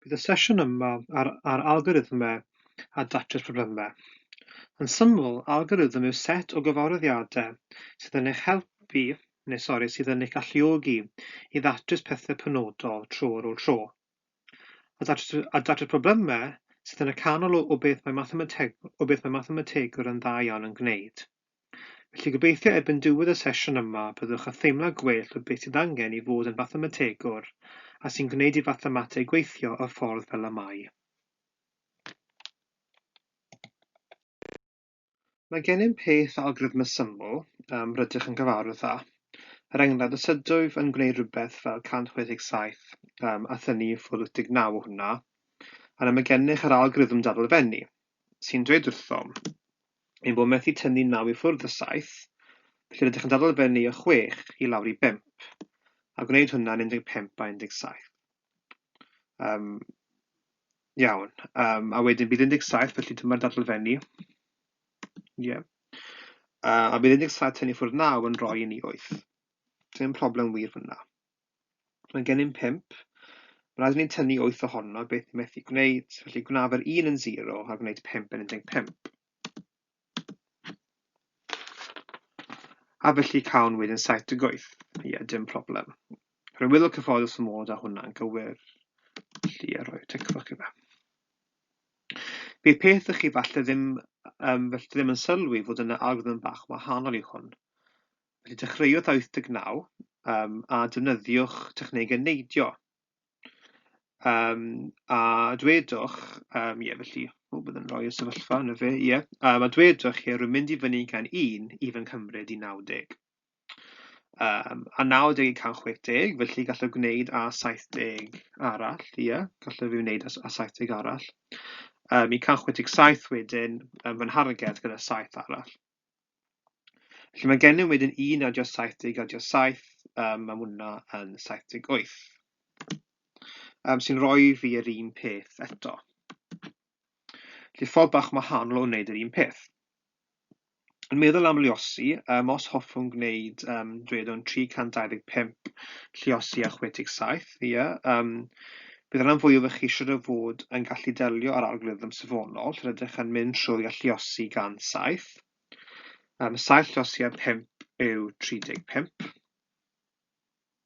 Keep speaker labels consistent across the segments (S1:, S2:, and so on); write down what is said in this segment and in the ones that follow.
S1: Bydd y sesiwn yma ar, ar algorithmau a datrys problemau. Yn syml, algorithm yw set o gyfarwyddiadau sydd yn eich helpu, neu sori, sydd yn eich galluogi i ddatrys pethau penodol tro ar ôl tro. A datrys, a datrys problemau sydd yn y canol o, o, beth mae mathemateg, o beth mae mathemategwr yn dda iawn yn gwneud. Felly gobeithio erbyn diwedd y sesiwn yma byddwch â theimlad gwell o beth sydd angen i fod yn fathemategwr a sy'n gwneud i fathemateg gweithio y ffordd fel y mae. Mae gennym peth algorithmau syml um, rydych yn gyfarwydd â. Er enghraifft, os ydwyf yn gwneud rhywbeth fel 167 um, a thynnu i ffwrdd 89 o hwnna, yna mae gennych yr algorithm dadlefennu, sy'n dweud wrthom ein bod methu tynnu 9 i ffwrdd y 7, felly rydych yn dadlefennu y 6 i lawr i 5, a gwneud hwnna'n 15 a 17. Um, iawn, um, a wedyn bydd 17, felly dyma'r dadlefennu. Yeah. A bydd 17 tynnu ffwrdd 9 yn rhoi i ni 8. Dim problem wir fyna. Mae gennym 5. Mae rhaid i ni tynnu 8 ohono, beth ni methu gwneud, felly gwnaf yr 1 yn 0 a gwneud 5 yn 15. A felly cawn wedyn 78. Ie, yeah, dim problem. Rwy'n weddol cyfforddus fy mod â hwnna'n gywir. Felly, ie, rhoi tic fach i fe. Bydd peth ych chi falle ddim, um, felly ddim yn sylwi fod yna algorithm bach wahanol i hwn. Felly dechreuwch 89 um, a defnyddiwch technegau neidio. Um, a dwedwch, um, ie, felly, o, bydd yn rhoi y sefyllfa yna fe, ie. Um, a dwedwch, ie, rwy'n mynd i fyny gan 1 i fy nghymryd i 90. Um, a 90 i 160, felly gallaf gwneud a 70 arall, ie, gallaf fi wneud a, a 70 arall. Um, i 167 wedyn, um, fy nharged gyda 7 arall. Felly mae gennym wedyn 1 adio 70 adio 7, um, mae hwnna yn 78. Um, sy'n rhoi fi yr un peth eto. Felly ffordd bach wahanol o wneud yr un peth. Yn meddwl am luosi, um, os hoffwn gwneud, um, dwedwn 325 lluosi a 67, ie, yeah, um, bydd rhan fwyaf o chi siwr o fod yn gallu delio â'r algorithm safonol, lle rydych yn mynd trwy a lluosi gan 7. Um, 7 lluosi a 5 yw 35.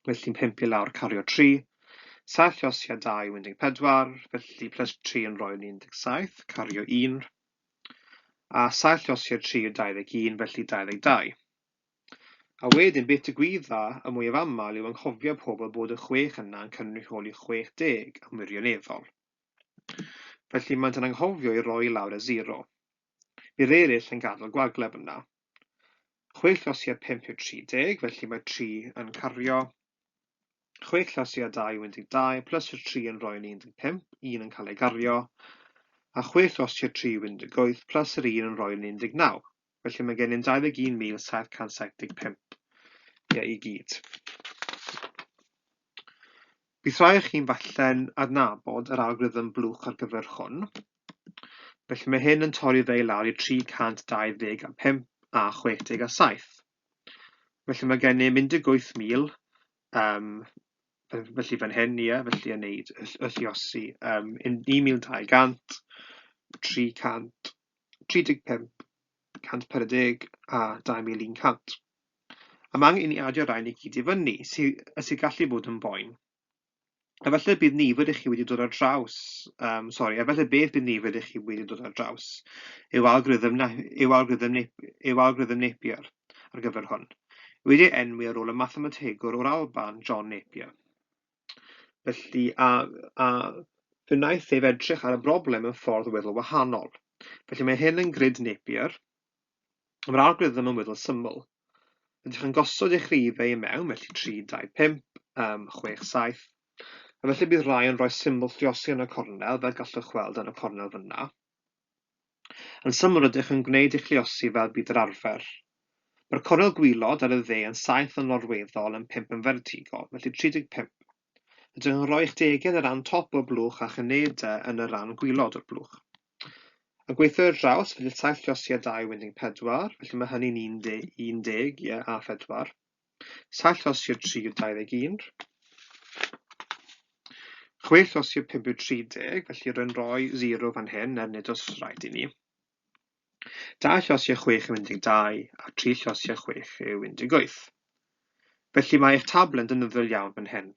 S1: Felly'n 5 i lawr cario 3. 7 lluosi a 2 yw 14, felly plus 3 yn rhoi 17, cario 1. A 7 lluosi a 3 yw 21, felly 22. A wedyn beth digwydda y mwyaf aml yw anghofio pobl bod y chwech yna yn cynrychioli 60 yn wirioneddol. Felly maent yn anghofio i roi lawr y 0. Bydd eraill yn gadael gwagle fyna. 6 lluosi a 5 yw 30, felly mae 3 yn cario. 6 lluosi â 2 yw 12, plus y 3 yn rhoi ni 15, 1 yn cael ei gario, a 6 lluosi â 3 yw 18, plus yr 1 yn rhoi ni 19. Felly mae gennym 21,775 ie, i gyd. Bydd rhai o chi'n falle'n adnabod yr algorithm blwch ar gyfer hwn. Felly mae hyn yn torri fe i lawr i 325 a 67. Felly mae gennym 18,000, um, felly fan hyn, ie, felly yn neud y, y lluosi, um, 1,200, 300, 35, 140 a 2,100. A mae angen i ni adio rhain i gyd i fyny, sy'n sy gallu bod yn boen. Efallai bydd nifer i chi wedi dod ar draws, um, sori, efallai beth bydd nifer i chi wedi dod ar draws yw algorithm, yw algorithm, yw algorithm Napier ar gyfer hwn. Wedi ei enwi ar ôl y mathemategwr o'r Alban, John Napier. Felly, a, a fe wnaeth ef edrych ar y broblem yn ffordd weddol wahanol. Felly mae hyn yn grid Napier. Mae'r algorithm yn weddol syml. Rydych yn gosod eich rhifau i mewn, felly 3, 2, 5, um, 6, 7. A felly bydd rhai yn rhoi symbol lluosi yn y cornel, fel gallwch weld yn y cornel fyna. Yn syml rydych yn gwneud eich lluosi fel bydd yr arfer. Mae'r cornel gwylod ar y dde yn 7 yn lorweddol yn 5 yn fertigol, felly 35. Rydych yn rhoi eich degau yn y rhan top o'r blwch a'ch unedau yn y rhan gwylod o'r blwch. A gweithio ar draws, felly 7 lluosi â 2 yw 14, felly mae hynny'n 11, ie, a 4. 7 lluosi â 3 yw 21. 6 llosgi 5 yw 30, felly rwy'n rhoi 0 fan hyn, er nid oes rhaid i ni. 2 llosgi 6 yw 12, a 3 llosgi 6 yw 18. Felly mae eich tabl yn defnyddiol iawn fan hyn.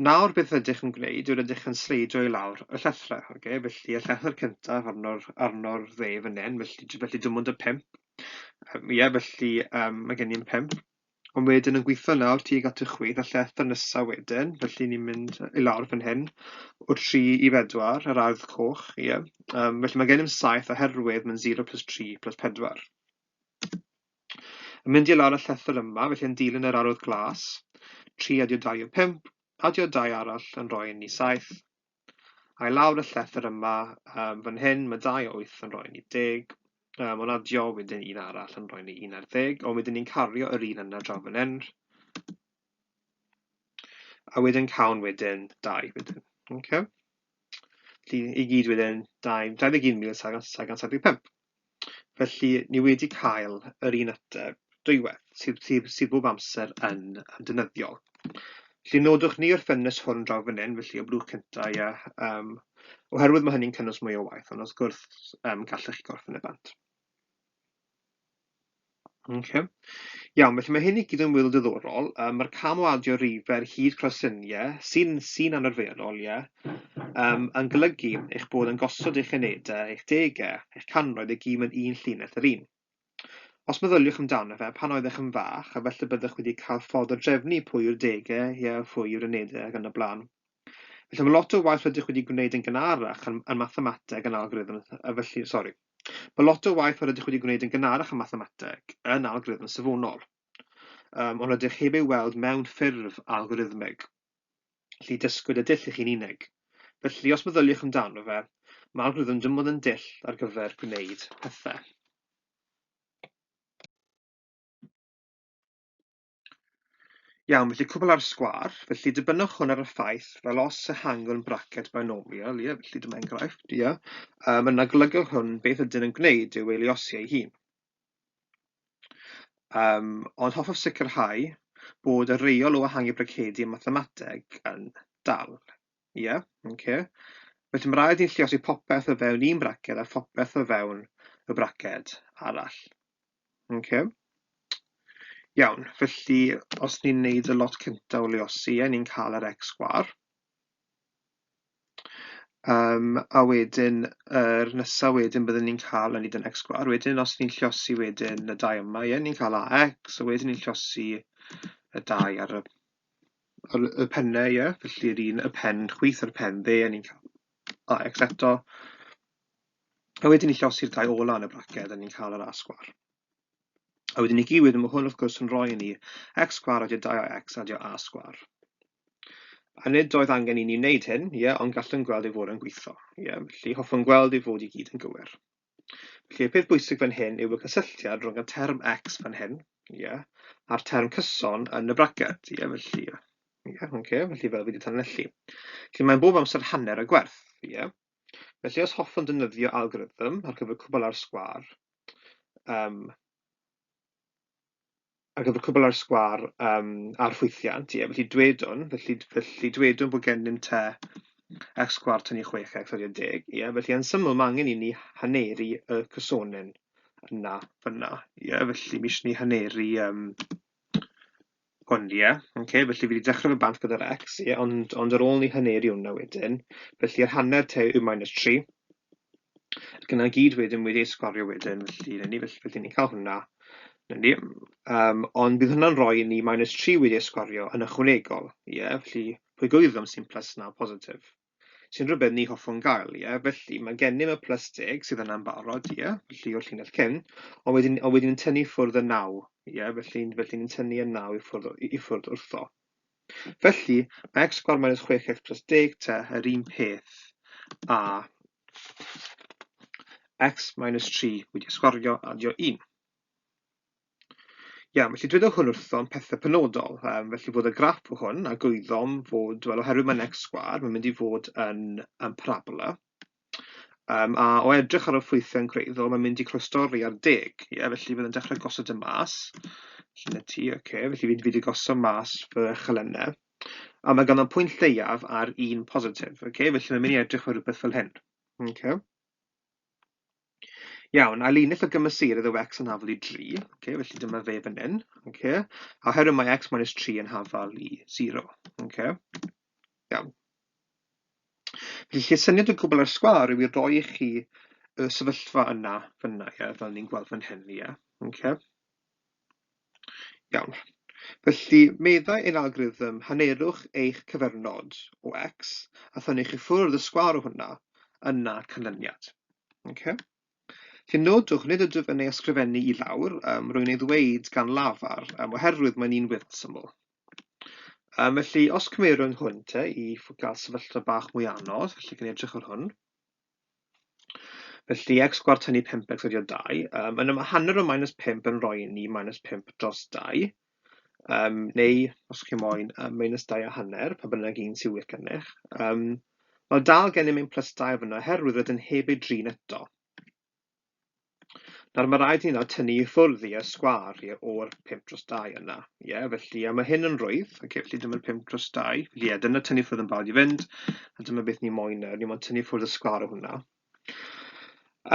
S1: Nawr beth ydych yn gwneud yw rydych yn sleidio i lawr y llethrau. Okay? Felly y llethr cyntaf arno'r arno dde fan hyn, felly dim ond y 5. Ie, felly mae gen i'n 5. Ond wedyn yn gweithio nawr tuag at y chwith, y llethr nesaf wedyn, felly ni'n mynd i lawr fan hyn, o 3 i 4, yr ardd coch, ie. Felly mae gennym 7 oherwydd mae'n 0 plus 3 plus 4. Yn mynd i lawr y llethr yma, felly yn dilyn yr arwydd glas, 3 adio 2 yw 5, adio 2 arall yn rhoi ni 7. A i lawr y llethr yma, fan hyn, mae 2 o 8 yn rhoi ni 10. Ond adio wedyn un arall yn rhoi ni 11, ond wedyn ni'n cario yr un yna draw fan hyn. A wedyn cawn wedyn 2 wedyn. Okay. Felly i gyd wedyn 21,775. Felly ni wedi cael yr un ateb dwywaith sydd bob amser yn defnyddiol. Felly nodwch ni o'r ffenest hwn draw fan hyn, felly y blwch cyntaf, ie, oherwydd mae hynny'n cynnwys mwy o waith, ond wrth gwrs gallech chi gorffen y bant. Okay. Iawn, felly mae hyn i gyd yn weddol diddorol. Mae'r cam o adio rifau ar hyd croeslyniau, sy'n anarferol, ie, yn golygu eich bod yn gosod eich unedau, eich degau, eich canroedd i gyd mewn un llinell yr un. Os meddyliwch amdano fe, pan oeddech yn fach, a felly byddwch wedi cael ffordd o drefnu pwy yw'r degau, ie, phwy yw'r unedau ac yn y blaen. Felly mae lot o waith rydych wedi gwneud yn gynharach yn mathemateg yn algorithm, a felly, sori. Mae lot o waith rydych wedi gwneud yn gynharach yn mathemateg yn algorithm safonol, ond rydych heb ei weld mewn ffurf algorithmig. Felly dysgwyd y dull i chi'n unig. Felly os meddyliwch amdano fe, mae algorithm dim ond yn dull ar gyfer gwneud pethau. Iawn, felly cwbl ar sgwâr. Felly dibynnwch hwn ar y ffaith, fel os ehangwn braced binomial, ie, felly dyma enghraifft, ie, yna golyga hwn beth ydyn yn gwneud yw ei luosi ei hun. Ond hoffaf sicrhau bod y reol o ehangu bracedi ym mathemateg yn dal. Ie, okay. Felly mae rhaid i ni lluosi popeth o fewn un braced a phopeth o fewn y braced arall. Okay. Iawn, felly os ni'n neud y lot cyntaf o luosi, ie, ni'n cael yr x sgwâr. A wedyn, yr nesaf wedyn byddwn ni'n cael yn yn x sgwâr. Wedyn, os ni'n lluosi wedyn y 2 yma, ie, ni'n cael ax, a wedyn ni'n lluosi y 2 ar y pennau, ie, felly yr un y pen chwith a'r pen dde, a ni'n cael ax eto. A wedyn ni'n lluosi'r 2 ola yn y braced, a ni'n cael yr a sgwâr. A wedyn i gyd wedyn mae hwn wrth gwrs yn rhoi i ni x sgwâr adio 2ax adio a sgwâr. A nid oedd angen i ni wneud hyn, ie, ond gallwn gweld ei fod yn gweithio. Ie, felly hoffwn gweld ei fod i gyd yn gywir. Felly y peth bwysig fan hyn yw y cysylltiad rhwng y term x fan hyn, ie, a'r term cyson yn y braced, ie, felly, ie, okay, felly fel fi wedi tanlinellu. Felly mae'n bob amser hanner y gwerth, ie. Felly os hoffwn defnyddio algorithm ar gyfer cwbl ar sgwâr, ar gyfer cwbl ar sgwâr a'r ffwythiant, ie, felly dwedwn bod gennym te x sgwâr tynnu 6x adio 10, ie, felly yn syml mae angen i ni haneru y cysonyn yna fyna, ie, felly mi eisiau ni haneru hwn, ie, okay, felly fi wedi dechrau fy bant gyda'r x, ie, ond ar ôl ni haneru hwnna wedyn, felly yr hanner te yw minus 3, ac yna gyd wedyn wedi ei sgwario wedyn, felly ni, felly ni'n cael hwnna, ni, ond bydd hwnna'n rhoi i ni minus 3 wedi ei sgwario yn ychwanegol, ie, felly pwy gwyddom sy'n plus 9 positif, sy'n rhywbeth ni hoffwn gael, ie, felly mae gennym y plus 10 sydd yna'n barod, ie, felly o'r llinell cyn, ond wedyn yn tynnu ffwrdd y 9, ie, felly ni'n tynnu y 9 i ffwrdd wrtho. Felly mae x sgwâr minus 6x plus 10 te yr un peth a x minus 3 wedi sgwario adio 1. Iawn, felly dwedwch hwn wrtho am pethau penodol. Felly fod y graff o hwn, a gwyddom fod, wel, oherwydd mae'n x sgwâr, mae'n mynd i fod yn parabola. A o edrych ar y ffwythiant gwreiddiol, mae'n mynd i croestorri ar 10. Ie, felly bydd yn dechrau gosod y mas. Felly 'na ti, ocê, felly fi wedi gosod mas fy chelynau. A mae ganddo pwynt lleiaf ar 1 positif. Okay? Felly mae'n mynd i edrych fel rhywbeth fel hyn. Okay. Iawn, a linell o gymesuredd yw x yn hafal i 3. Okay, felly dyma fe fan hyn. Okay. A oherwydd mae x minus 3 yn hafal i 0. Okay. Iawn. Felly, lle syniad o gwbl ar sgwâr yw i roi i chi y sefyllfa yna fyna, ie, fel ni'n gweld fan hyn, ie. Okay. Iawn. Felly, meddai ein algorithm, hanerwch eich cyfernod o x a thynnu chi ffwrdd y sgwâr o hwnna, yna canlyniad. Okay. Felly nodwch, nid ydw yn ei ysgrifennu i lawr, rwy'n ei ddweud gan lafar, oherwydd mae'n un weddol syml. Felly, os cymerwn hwn te i gael sefyllfa bach mwy anodd, felly gan edrych ar hwn. Felly, x sgwâr tynnu 5x ydi o 2. Yna mae hanner o minus 5 yn rhoi ni minus 5 dros 2. Neu, os chi moyn, minus 2 a hanner, pa bynnag un sy'n well gennych. Mae dal gennym ein plus 2 fyna, oherwydd rydyn heb ei drin eto. Nawr mae rhaid i ni nawr tynnu i ffwrdd i y sgwâr ie, o'r 5 dros 2 yna. Ie, felly a mae hyn yn rwydd. Okay, felly dyma'r 5 dros 2. Felly ie, dyna tynnu ffwrdd yn barod i fynd. A dyma beth ni moyn nawr. Ni moyn tynnu ffwrdd y sgwâr o hwnna.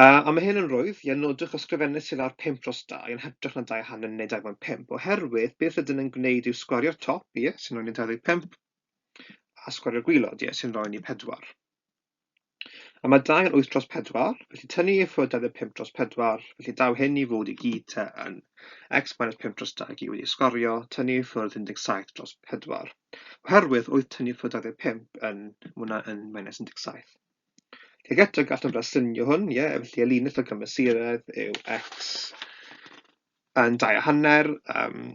S1: A mae hyn yn rwydd. Ie, nodwch ysgrifennu sydd ar 5 dros 2 yn hytrach na 2 hanner neu 2.5. Oherwydd beth rydyn yn gwneud yw sgwario'r top, ie, sy'n rhoi ni 25, a sgwario'r gwylod, ie, sy'n rhoi ni 4. A mae 2 yn 8 dros 4, felly tynnu i ffwrdd 25 dros 4, felly daw hyn i fod i gyd te yn x minus 5 dros 2 gyd wedi sgorio, tynnu i ffwrdd 17 dros 4. Oherwydd 8 tynnu i ffwrdd 25 yn, hwnna yn minus 17. Ac eto gallwn braslunio hwn, ie, felly y linell o gymesuredd yw x yn 2 a hanner,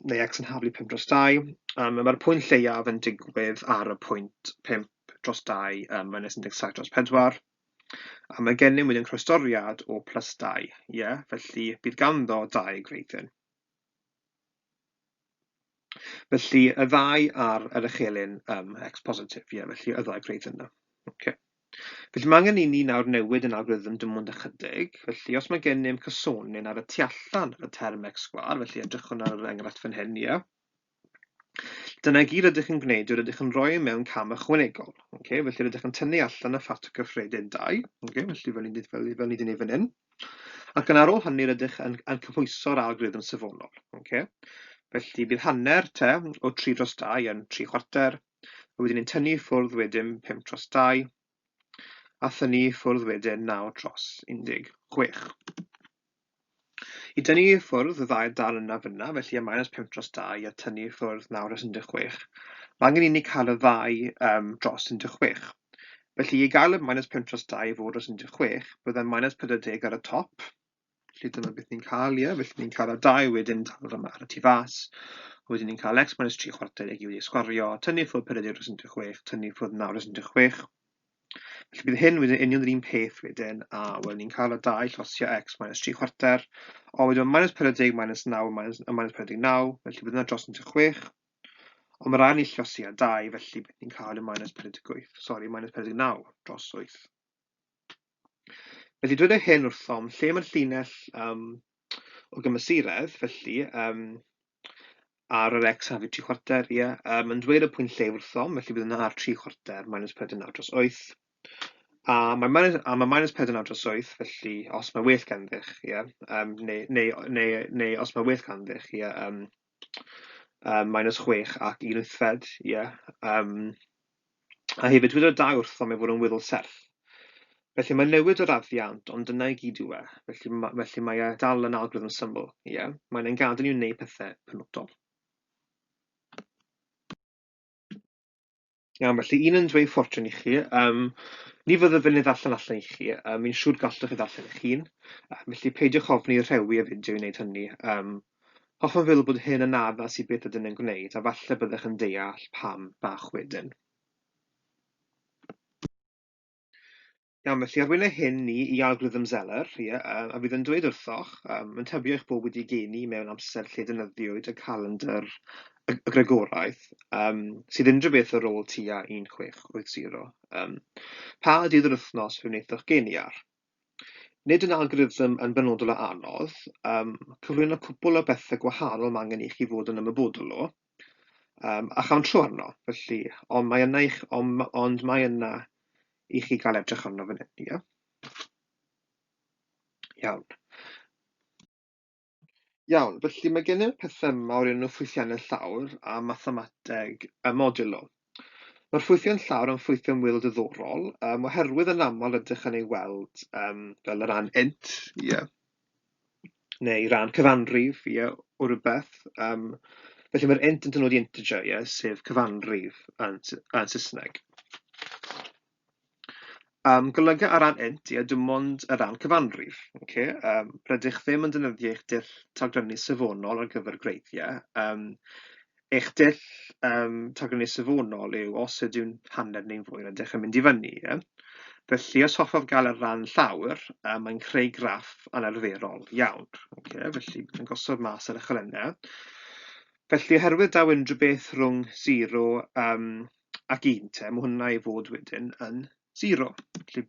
S1: neu x yn haflu 5 dros 2. Mae'r pwynt lleiaf yn digwydd ar y pwynt 5 dros 2 minus 17 dros 4. A mae gennym wedyn croestoriad o plus 2, ie, felly bydd ganddo 2 gwreiddyn. Felly y ddau ar yr echelin x positif, ie, felly y ddau gwreiddyn yna. Okay. Felly mae angen i ni nawr newid yn algorithm dim ond ychydig. Felly os mae gennym cysonyn ar y tu allan y term x sgwâr, felly edrychwn ar yr enghraifft fan hyn, ie. Dyna i gyd rydych yn gwneud yw rydych yn rhoi mewn cam ychwanegol. Okay? Felly rydych yn tynnu allan y ffactor cyffredin 2, okay? Felly fel ni wedi gwneud fan hyn. Ac yn ar ôl hynny rydych yn cymhwyso'r algorithm safonol. Okay? Felly bydd hanner te o 3 dros 2 yn 3 chwarter, a wedyn ni'n tynnu i ffwrdd wedyn 5 dros 2, a thynnu i ffwrdd wedyn 9 dros 16. I dynnu i ffwrdd y ddau darn yna fyna, felly y minus 5 dros 2 a tynnu i ffwrdd 9 dros 16, mae angen i ni cael y ddau dros 16. Felly i gael y minus 5 dros 2 i fod dros 16, byddai minus 40 ar y top. Felly dyma beth ni'n cael, ie. Felly ni'n cael y 2 wedyn dal yma ar y tu fas. Wedyn ni'n cael x minus 3 chwarter i wedi sgwario, tynnu i ffwrdd 40 dros 16, tynnu i ffwrdd 9 dros 16. Felly bydd hyn wedyn union yr un peth wedyn, a wel ni'n cael y 2 llosio x minus 3 chwarter, ond wedyn mae minus 40 minus 9 minus, minus 49, felly bydd yna dros 16. Ond mae rhaid ni llosi â 2, felly bydd ni'n cael y minus 48, sorry, minus 49 dros 8. Felly dweud hyn wrthom, lle mae'r llinell o gymesuredd, felly ar yr x haflu 3 chwarter, ie, yn dweud y pwynt lle wrthom, felly bydd yna ar 3 chwarter minus 49 dros 8. A mae minus 49 dros 8, felly os mae well ganddych, ie, neu os mae well ganddych, ie, minus 6 ac 1 wythfed, ie. A hefyd, dweud y 2 wrthom ei fod yn weddol serth. Felly mae'n newid o raddiant, ond dyna i gyd yw e. Felly mae e dal yn algorithm syml, ie. Mae'n ein gadael i wneud pethau penodol. Iawn, felly un yn dweud ffortiwn i chi. Ni fyddaf yn ei ddarllen allan i chi. Fi'n siŵr gallwch chi ddarllen eich hun. Felly peidiwch ofni rhewi y fideo i wneud hynny. Hoffwn feddwl bod hyn yn addas i beth ydyn yn gwneud, a falle byddech yn deall pam bach wedyn. Iawn, felly arweinio hyn ni i algorithm Zeller, ie, a fydd yn dweud wrthoch, yn tybio eich bod wedi geni mewn amser lle defnyddiwyd y calendr y Gregoraidd, sydd unrhyw beth ar ôl tua 1680. Pa dydd yr wythnos fe wnaethoch geni ar? Nid yn algorithm yn benodol o anodd, cyflwyno cwpl o bethau gwahanol mae angen i chi fod yn ymwybodol o. A chawn tro arno, felly, ond mae yna i'ch, ond, ond mae yna i chi gael edrych arno fan hyn, ie? Iawn. Iawn, felly mae gennym pethau yma o'r enw ffwythiannau llawr a mathemateg y modulo. Mae'r ffwythiant llawr yn ffwythiant weddol diddorol, oherwydd yn aml ydych yn ei weld fel y ran int, ie, neu ran cyfanrif, ie, o rywbeth. Felly mae'r int yn dynodi integer, ie, sef cyfanrif yn Saesneg. Golyga ar ran int, ie, dim ond y ran cyfanrif. Okay? Rydych ddim yn defnyddio eich dull talgrynnu safonol ar gyfer gwreiddiau. Eich dull talgrynnu safonol yw os ydyw'n hanner neu'n fwy, rydych yn mynd i fyny. Ie? Felly, os hoffaf gael y ran llawr, mae'n creu graff anarferol iawn. Okay? Felly, bydd yn gosod mas ar y cholennau. Felly, oherwydd daw unrhyw beth rhwng 0 ac 1 te, mae hwnna i fod wedyn yn 0. Felly,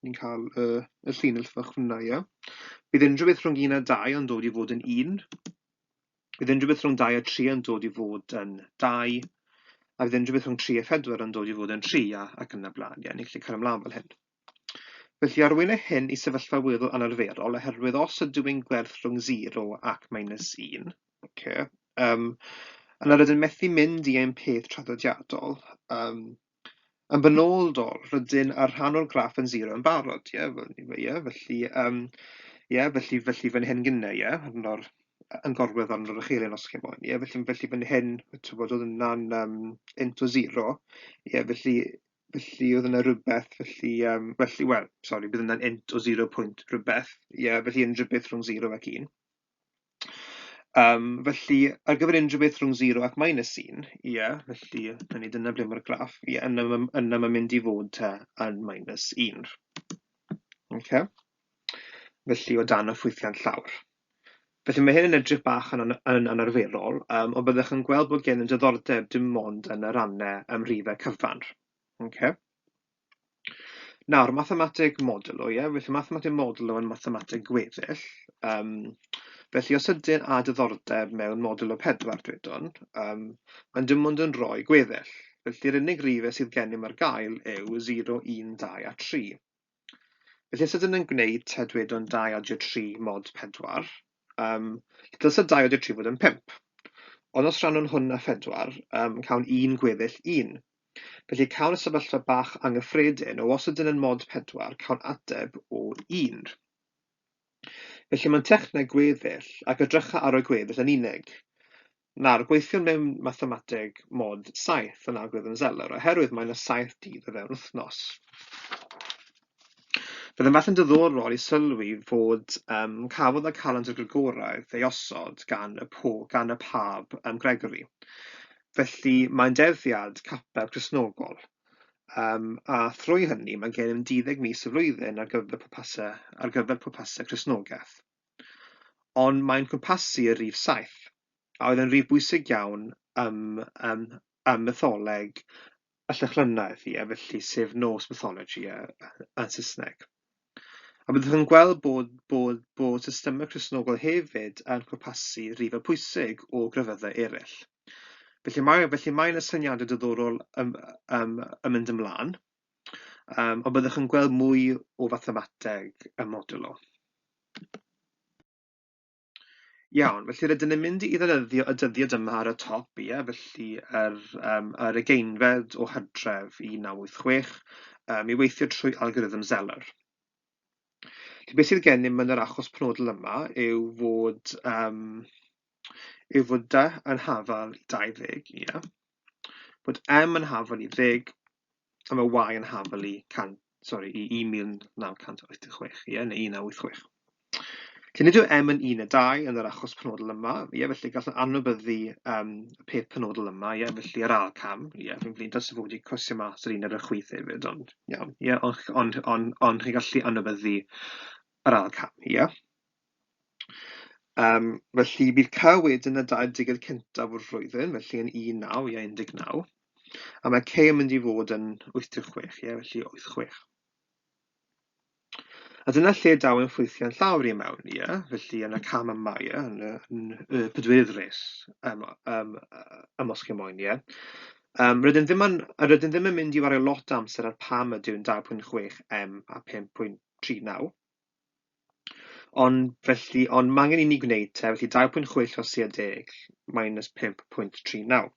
S1: ni'n cael y llinell fach hwnna, ie. Bydd unrhyw beth rhwng 1 a 2 yn dod i fod yn 1. Bydd unrhyw beth rhwng 2 a 3 yn dod i fod yn 2. A bydd unrhyw beth rhwng 3 a 4 yn dod i fod yn 3, ac yn y blaen. Ie, ni'n gallu cael ymlaen fel hyn. Felly, arweinir hyn i sefyllfa weddol anarferol, oherwydd os ydw i'n gwerth rhwng 0 ac minus 1, okay, yna rydyn methu mynd i ein peth traddodiadol. Yn benodol, rydyn ar rhan o'r graff yn 0 yn barod, ie, ie, felly, ie, felly fan hyn gynnau, ie, arno'r, yn gorwedd arno'r uchelyn os chi moyn, ie, felly fan hyn, ti'n bod, oedd yna'n int o 0, ie, felly oedd yna rhywbeth, felly, wel, sori, bydd yna'n int o 0 pwynt rhywbeth, ie, felly unrhyw beth rhwng 0 ac 1. Felly, ar gyfer unrhyw beth rhwng 0 ac minus 1, ie, felly, ni dyna ble mae'r graff, ie, yna mae'n mynd i fod te yn minus 1. Okay. Felly, o dan y ffwythiant llawr. Felly, mae hyn yn edrych bach yn anarferol, ond byddwch yn gweld bod gennym diddordeb dim ond yn y rannau ymrifau cyfan. Okay. Nawr, mathemateg modulo, ie, felly mathemateg modulo yn mathemateg gweddill. Felly, os ydyn â diddordeb mewn modulo 4, dwedwn, mae'n dim ond yn rhoi gweddill. Felly'r unig rifau sydd gennym ar gael yw 0, 1, 2 a 3. Felly, os ydyn yn gwneud te dwedwn 2 adio 3 mod 4, dylse 2 adio 3 fod yn 5. Ond os rhannwn hwn â 4, cawn 1 gweddill 1. Felly, cawn y sefyllfa bach anghyffredin o os ydyn yn mod 4, cawn ateb o 1. Felly mae'n techneg gweddill ac edrycha ar y gweddill yn unig. Nawr, gweithio mewn mathemateg mod 7 yn algorithm Zeller, oherwydd mae yna 7 dydd o fewn wythnos. Bydd yn falle'n diddorol i sylwi fod cafodd y calendr Gregoraidd ei osod gan y pab Gregory. Felly mae'n deddiad capel Cristnogol. A thrwy hynny mae gennym 12 mis y flwyddyn ar gyfer pwrpasau Cristnogaeth. Ond mae'n cwmpasu y rhif 7, a oedd yn rhif bwysig iawn ym mytholeg y Llychlynaidd, ie, felly sef Norse mythology yn Saesneg. A byddwch yn gweld bod systemau Cristnogol hefyd yn cwmpasu rhifau pwysig o grefyddau eraill. Felly mae yna syniadau diddorol yn mynd ymlaen, ond byddwch yn gweld mwy o fathemateg y modulo. Iawn, felly rydyn ni'n mynd i ddefnyddio y dyddiad yma ar y top, ie, felly yr 20fed o Hydref 1986, i weithio trwy algorithm Zeller. Felly beth sydd gennym yn yr achos penodol yma yw fod D yn hafal i 20, ie. Bod M yn hafal i 10, a mae Y yn hafal i 1986, ie, neu 1986. Felly nid yw M yn 1 a 2 yn yr achos penodol yma, ie, felly gallwn anwybyddu y peth penodol yma, ie, felly yr ail cam, ie, fi'n flin dylse fod wedi croesi mas yr un ar y chwith hefyd, ond iawn, ie, ond chi'n gallu anwybyddu yr ail cam, ie. Felly bydd C wedyn y 20 cyntaf o'r flwyddyn, felly yn 19, ie, 19. A mae K yn mynd i fod yn 86, ie, felly 86. A dyna lle daw ein ffwythiant llawr i mewn, ie? Felly yn y cam yma, ie, yn y, yn y pedwerydd res, ymosgi moyn, ie. Rydyn ddim yn, rydyn ddim yn mynd i wario lot o amser ar pam ydyw'n 2.6 M a 5.39. Ond felly, ond mae angen i ni gwneud te, felly 2.6 os 10 minus 5.39.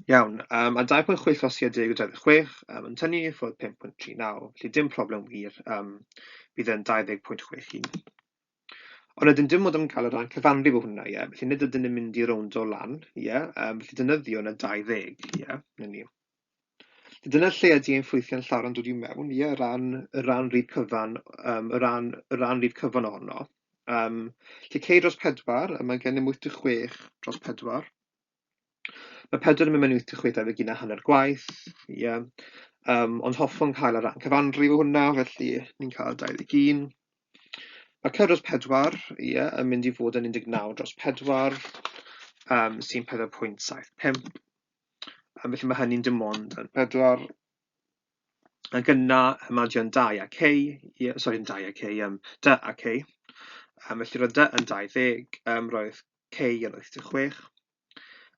S1: Iawn, a 2.6 os 10 yw 26, yn tynnu i ffwrdd 5.39, felly dim problem wir, bydd yn 20.61. Ond ydyn dim ond am gael y rhan cyfanrif o hwnna, ie, felly nid ydyn ni'n mynd i rowndo lan, ie, felly defnyddio yn y 20, ie, na ni. Felly dyna lle ydy ein ffwythiant llawr yn dod i mewn, ie, y ran rif cyfan, y ran rif cyfan ohono. Felly C dros 4, a mae gennym 86 dros 4. Mae 4 yn mynd mewn i 86 21 a hanner gwaith, ie. Ond hoffwn cael y rhan cyfanrif o hwnna, felly ni'n cael 21. Mae C dros 4, ie, yn mynd i fod yn 19 dros 4, sy'n 4.75. Felly mae hynny'n dim ond yn 4. Ac yna, mae yn 2 a C, ie, sori, yn 2 a C, D a C. Felly roedd D yn 20, roedd C yn 86.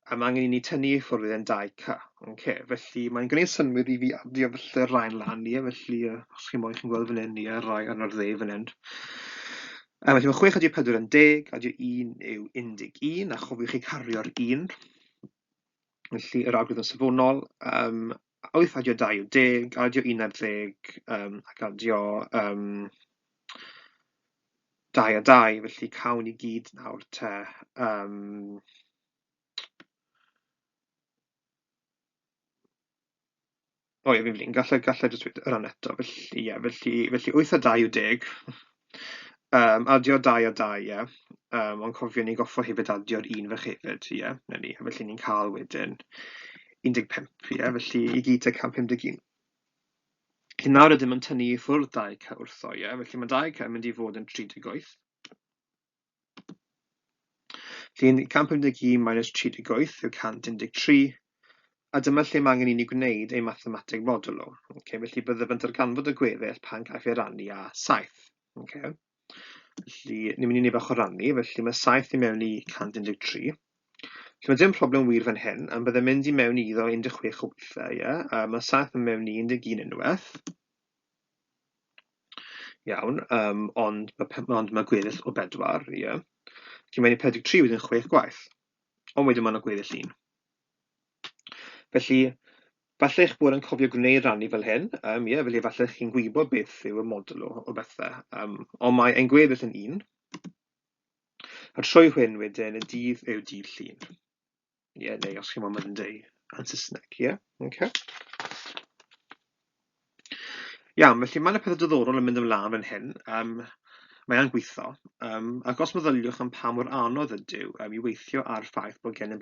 S1: A mae angen i ni tynnu i ffwrdd yn 2C. Okay, felly mae'n gwneud synnwyr i fi adio felly rhain lan, ie, felly os chi'n moyn chi'n gweld fan hyn, ie, rai ar yr dde fan hyn. Felly mae 6 adio 4 yn 10, adio 1 yw 11, a chofiwch chi cario'r 1. Felly yr algorithm safonol, 8 adio 2 yw 10, adio 1 ar 10, ac adio 2 a 2, felly cawn i gyd nawr te. O ie, fi'n flin, gallai jyst dweud y ran eto, felly ie, felly 8 a 2 yw 10. Adio 2 a 2, ie. Ond cofio ni goffo hefyd adio'r 1 fach hefyd, ie, na ni, felly ni'n cael wedyn 15, ie, felly i gyd te 151. Felly nawr ydym yn tynnu i ffwrdd 2C wrtho, ie, felly mae 2C yn mynd i fod yn 38. Felly 151 minus 38 yw 113, a dyma lle mae angen i ni gwneud ein mathemateg modulo. Okay, felly byddaf yn darganfod y gweddill pan gaiff ei rannu â 7. Okay. Felly ni'n mynd i wneud bach o rannu, felly mae 7 i mewn i 113. Felly mae dim problem wir fan hyn, ond byddai'n mynd i mewn iddo 16 o weithiau, ie? Mae 7 yn mewn i 11 unwaith. Iawn, ond mae gweddill o 4, ie. Felly mae'n 43 wedyn 6 gwaith, ond wedyn mae'n gweddill 1. Felly, falle eich bod yn cofio gwneud rannu fel hyn, ie, felly falle chi'n gwybod beth yw y model o bethau, ond mae ein gweddill yn 1. A trwy hyn wedyn, y dydd yw dydd Llun. Ie, neu os chi'n moyn Monday yn Saesneg, ie, okay. Iawn, felly mae yna pethau diddorol yn mynd ymlaen fan hyn. Mae e'n gweithio, ac os meddyliwch am pa mor anodd ydyw i weithio ar ffaith bod gennym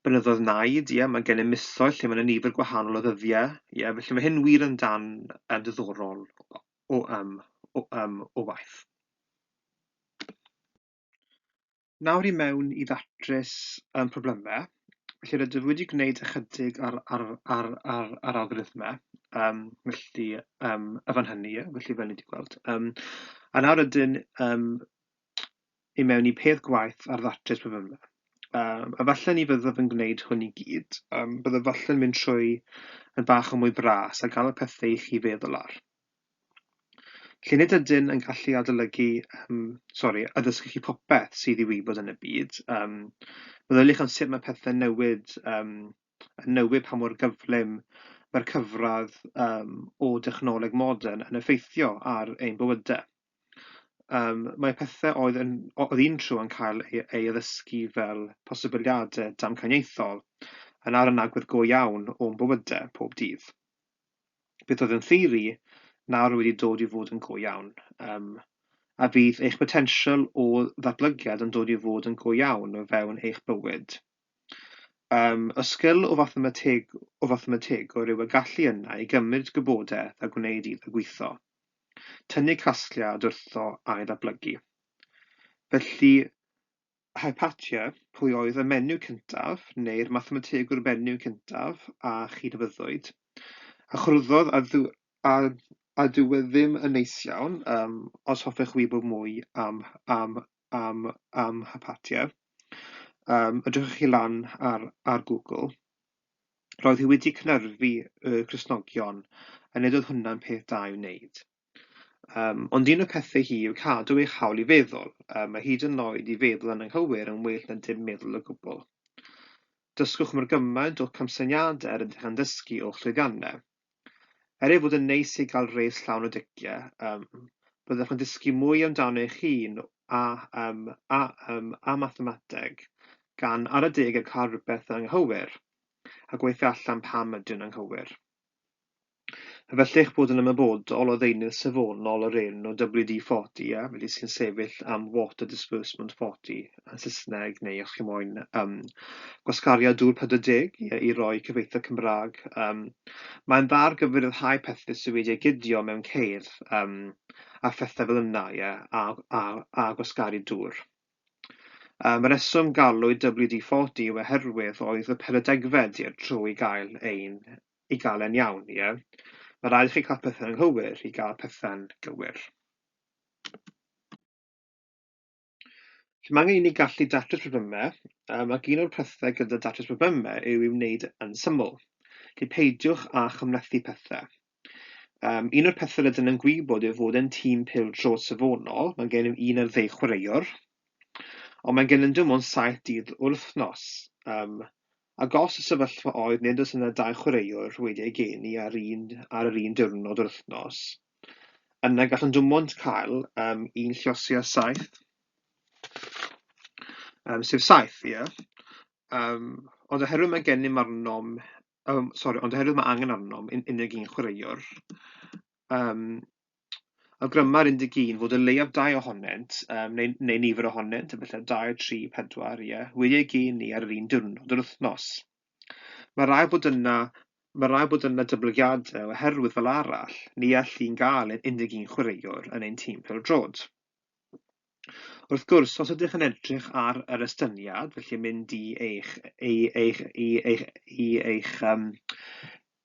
S1: blynyddoedd naid, ie, mae gennym misoedd lle mae yna nifer gwahanol o ddyddiau, ie, felly mae hyn wir yn dan diddorol o waith. Nawr i mewn i ddatrys problemau. Felly rydw i wedi gwneud ychydig ar algorithmau, felly y fan hynny, felly fel ni wedi gweld. A nawr ydyn i mewn i peth gwaith ar ddatrys problemau. A falle ni fyddaf yn gwneud hwn i gyd, byddaf falle'n mynd trwy yn bach o mwy bras a gael y pethau i chi feddwl ar. Felly nid ydyn yn gallu adolygu, addysgu chi popeth sydd i wybod yn y byd. Meddyliwch am sut mae pethau'n newid, yn newid pa mor gyflym mae'r cyfradd o dechnoleg modern yn effeithio ar ein bywydau. Mae pethau oedd un tro yn cael ei addysgu fel posibiliadau damcaniaethol yn awr yn agwedd go iawn o'n bywydau pob dydd. Beth oedd yn theori nawr wedi dod i fod yn go iawn, a fydd eich potensial o ddatblygiad yn dod i fod yn go iawn o fewn eich bywyd. Y sgil o fathemategwr yw y gallu yna i gymryd gwybodaeth a gwneud iddo gweithio. Tynnu casgliad wrtho a'i ddatblygu. Felly, Hypatia, pwy oedd y menyw cyntaf, neu'r mathemategwr benyw cyntaf a chydnabyddwyd, a chwrddodd a, dw, a, a dyw e ddim yn neis iawn, os hoffech wybod mwy am Hypatia. Edrychwch chi lan ar Google. Roedd hi wedi cynhyrfu y Cristnogion, a nid oedd hwnna'n peth da i'w wneud. Ond un o'r pethau hi yw cadw eich hawl i feddwl. Mae hyd yn oed i feddwl yn anghywir yn well na dim meddwl o gwbl. Dysgwch mor gymaint o'ch camsyniadau rydych yn dysgu o'ch llwyddiannau. Er ei fod yn neis i gael res llawn o diciau, byddwch yn dysgu mwy amdano eich hun a mathemateg gan ar adegau cael rhywbeth anghywir a gweithio allan pam ydyw'n anghywir. A felly eich bod yn ymwybodol o ddeunydd safonol o'r enw WD-40, ie, felly sy'n sefyll am Water Disbursement 40 yn Saesneg, neu os chi moyn gwasgariad dŵr 40, ie, i roi cyfieithiad Cymraeg. Mae'n dda ar gyfer rhyddhau pethau sydd wedi eu gydio mewn ceir a phethau fel yna, ie, a gwasgaru dŵr. Y rheswm galwyd WD-40 yw oherwydd oedd y 40fed, ie, trwy gael ein i gael e'n iawn, ie. Mae rhaid i chi cael pethau'n anghywir i gael pethau'n gywir. Felly mae angen i ni gallu datrys problemau, ac un o'r pethau gyda datrys problemau yw i'w wneud yn syml. Felly peidiwch â chymhlethu pethau. Un o'r pethau rydyn yn gwybod yw fod yn tîm pêl-droed safonol, mae gennym 11 chwaraewr, ond mae gennym dim ond 7 dydd o'r wythnos. Ac os y sefyllfa oedd nid oes yna 2 chwaraewr wedi eu geni ar yr un diwrnod o'r wythnos, yna gallwn dim ond cael 1 lluosi â 7, sef 7, ie. Ond oherwydd mae gennym arnom, ond oherwydd mae angen arnom 11 chwaraewr, awgryma'r 11 fod o leiaf 2 ohonynt, neu nifer ohonynt, efallai 2, 3, 4, ie, wedi eu geni ar yr un diwrnod yr wythnos. Mae rhaid bod yna dyblygiadau oherwydd fel arall, ni allu'n gael 11 chwaraewr yn ein tîm pêl-droed. Wrth gwrs, os ydych yn edrych ar yr estyniad, felly mynd i eich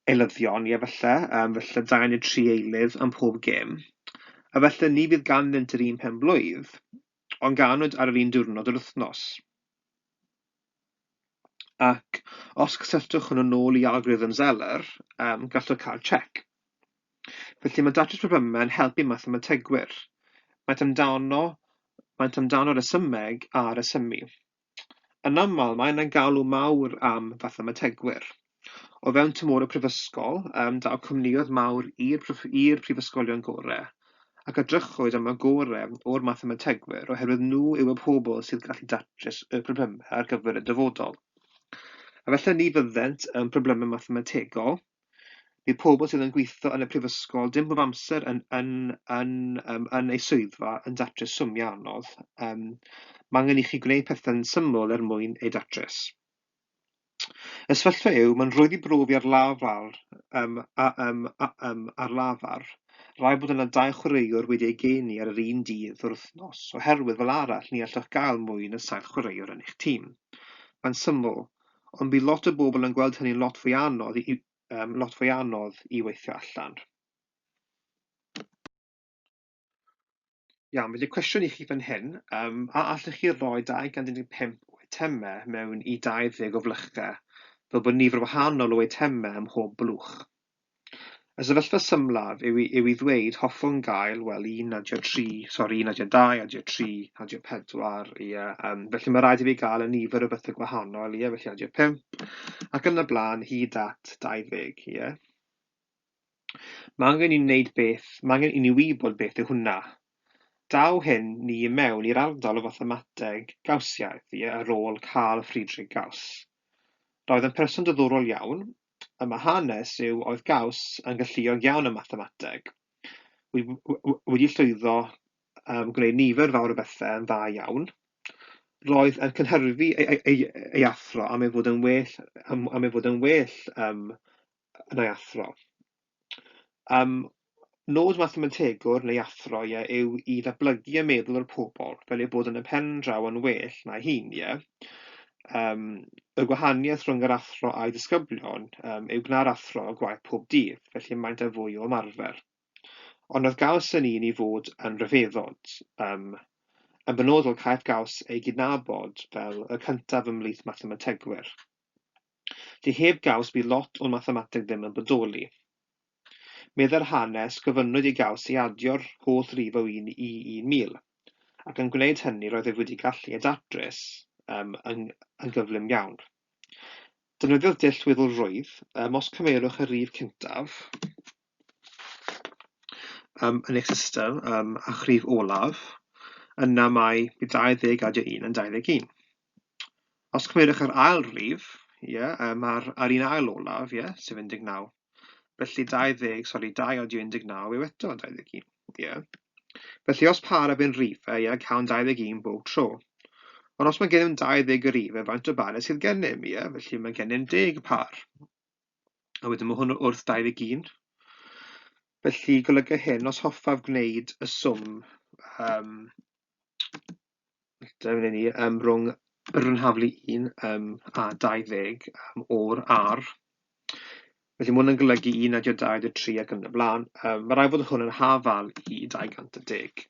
S1: eilyddion, ie, falle, felly 2 neu 3 eilydd am pob gêm, a felly ni fydd ganddynt yr un pen-blwydd, ond ganwyd ar yr un diwrnod yr wythnos. Ac os cysylltwch hwnnw nôl i algorithm Zeller, gallwch cael check. Felly mae datrys problemau yn helpu mathemategwyr. Maent amdano resymeg a resymu. Yn aml, mae yna galw mawr am fathemategwyr. O fewn tymor y prifysgol, daw cwmnïoedd mawr i'r prifysgolion gorau, ac edrychwyd am y gorau o'r mathemategwyr oherwydd nhw yw y pobl sydd gallu datrys y problemau ar gyfer y dyfodol. A felly ni fyddent yn problemau mathemategol. Bydd pobl sydd yn gweithio yn y prifysgol dim bob amser yn eu swyddfa yn datrys swmiau anodd. Mae angen i chi gwneud pethau'n syml er mwyn eu datrys. Y sefyllfa yw, mae'n rhwydd i brofi ar lafar, rhaid bod yna 2 chwaraewr wedi eu geni ar yr un dydd o'r wythnos, oherwydd fel arall ni allwch gael mwy na 7 chwaraewr yn eich tîm. Mae'n syml, ond bydd lot o bobl yn gweld hynny'n lot fwy anodd i weithio allan. Iawn, felly cwestiwn i chi fan hyn, a allwch chi roi 215 o eitemau mewn i 20 o flychau, fel bod nifer wahanol o eitemau ym mhob blwch? Y sefyllfa symlaf yw i ddweud hoffwn gael, wel, 1 adio 3, sori, 1 adio 2, adio 3, adio 4, ie. Felly mae rhaid i fi gael y nifer o bethau gwahanol, ie, felly adio 5, ac yn y blaen hyd at 20, ie. Mae angen i ni wneud beth, mae angen i ni wybod beth yw hwnna. Daw hyn ni i mewn i'r ardal o fathemateg Gaussiaidd, ie, ar ôl Carl Friedrich Gauss. Roedd yn person diddorol iawn. Yma hanes yw oedd Gauss yn galluog iawn ym mathemateg, wedi llwyddo gwneud nifer fawr o bethau yn dda iawn. Roedd yn cynhyrfu ei athro am ei fod yn well yn ei athro. Nod mathemategwr neu athro, ie, yw i ddatblygu a meddwl o'r pobl fel eu bod yn y pen draw yn well na'i hun, ie. Y gwahaniaeth rhwng yr athro a'i disgyblion yw gwna'r athro y gwaith pob dydd, felly maent â fwy o ymarfer. Ond oedd Gauss yn un i fod yn rhyfeddod. Yn benodol, caiff Gauss ei gydnabod fel y cyntaf ymhlith mathemategwyr. Felly heb Gauss bydd lot o'n mathemateg ddim yn bodoli. Meddai'r hanes, gofynnwyd i Gauss i adio'r holl rif o 1 i 1,000, ac yn gwneud hynny roedd ef wedi gallu ei datrys yn gyflym iawn. Defnyddiodd dull weddol rwydd, os cymerwch y rif cyntaf yn eich system a'ch rhif olaf, yna mae 20 adio 1 yn 21. Os cymerwch yr ail rif, ie, ar un ail olaf, ie, sef 19, felly 20, sori, 2 adio 19 yw eto 21, ie. Felly os para fe'n rifau, ie, cawn 21 bob tro. Ond os mae gennym 20 o rifau, faint o barau sydd gennym, ie? Felly mae gennym 10 par. A wedyn mae hwn wrth 21. Felly golyga hyn, os hoffaf gwneud y swm dyna ni, rhwng yr haflu 1 a 20 o'r R. Felly mae hwn yn golygu 1 adio 2 adio 3 ac yn y blaen. Mae rhaid fod hwn yn hafal i 210.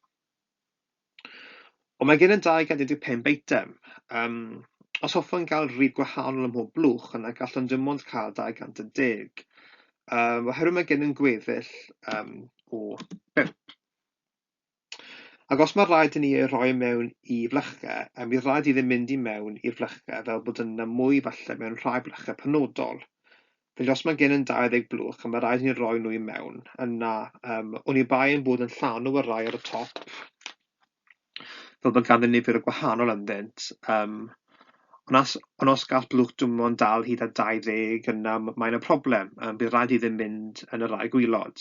S1: Ond mae gennym 215 eitem. Os hoffwn gael rhif gwahanol ym mhob blwch, yna gallwn dim ond cael 210. Oherwydd mae gennym gweddill o 5. Ac os mae rhaid i ni ei rhoi mewn i flychau, bydd rhaid i ddim mynd i mewn i'r flychau fel bod yna mwy falle mewn rhai blychau penodol. Felly os mae gennym 20 blwch a mae rhaid i ni roi nhw i mewn, yna oni bai ein bod yn llanw y rai ar y top, fel bod ganddyn nifer o gwahanol ynddynt. Ond os gall blwch dim ond dal hyd at 20, yna mae yna problem. Bydd rhaid i ddim mynd yn y rai gwaelod.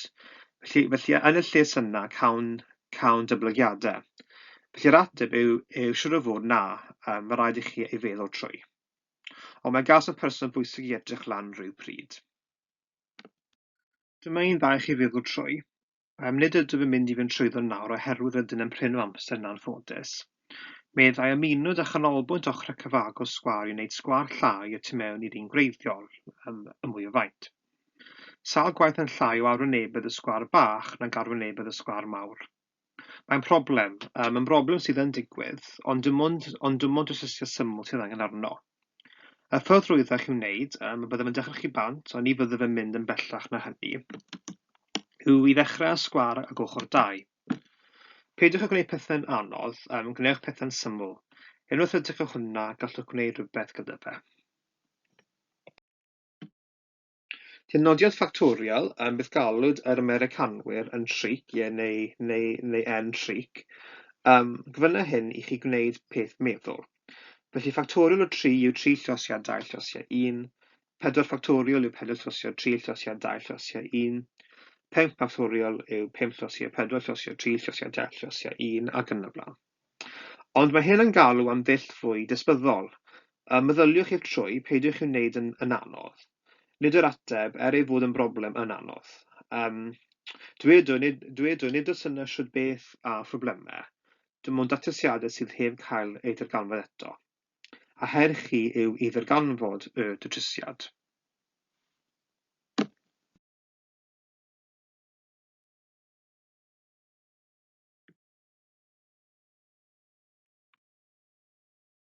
S1: Felly yn y lles yna cawn dyblygiadau. Felly'r ateb yw siŵr o fod na, mae rhaid i chi ei feddwl trwy. Ond mae Gauss yn person bwysig i edrych lan rhyw pryd. Dyma un dda i chi feddwl trwy. Nid ydw i'n mynd i fynd trwyddo nawr oherwydd rydyn yn prin o amser yn anffodus. Meddai ymunwyd â chanolbwynt ochr y cyfagos sgwâr i wneud sgwâr llai y tu mewn i'r un gwreiddiol, y mwy o faint. Sawl gwaith yn llai o arwynebedd y sgwâr bach nag arwynebedd y sgwâr mawr. Mae'n problem, mae'n broblem sydd yn digwydd, ond dim ond datrysiad syml sydd angen arno. Y ffordd rwyddach i'w wneud, byddaf yn dechrau chi bant, ond ni fyddaf yn mynd yn bellach na hynny, yw i ddechrau â sgwâr ag ochr 2. Peidiwch â gwneud pethau'n anodd, gwnewch pethau'n syml. Unwaith rydych â hwnna, gallwch gwneud rhywbeth gyda fe. Dynodiad ffactorial, beth galwyd yr Americanwyr yn tric, ie, neu n tric. Gofynna hyn i chi gwneud peth meddwl. Felly ffactorial o 3 yw 3 llosiad 2 llosiad 1, 4 ffactorial yw 4 llosiad 3 llosiad 2 llosiad 1, 5 ffactorial yw 5 llosiad 4 llosiad 3 llosiad 2 llosiad 1 ac yn y blaen. Ond mae hyn yn galw am ddull fwy disbyddol. Meddyliwch i'r trwy, peidiwch i'w wneud yn anodd. Nid yw'r ateb, er ei fod yn broblem, yn anodd. Dwedwn, nid oes yna shwd beth a phroblemau, dim ond datrysiadau sydd heb cael eu darganfod eto. A her chi yw i ddarganfod y datrysiad.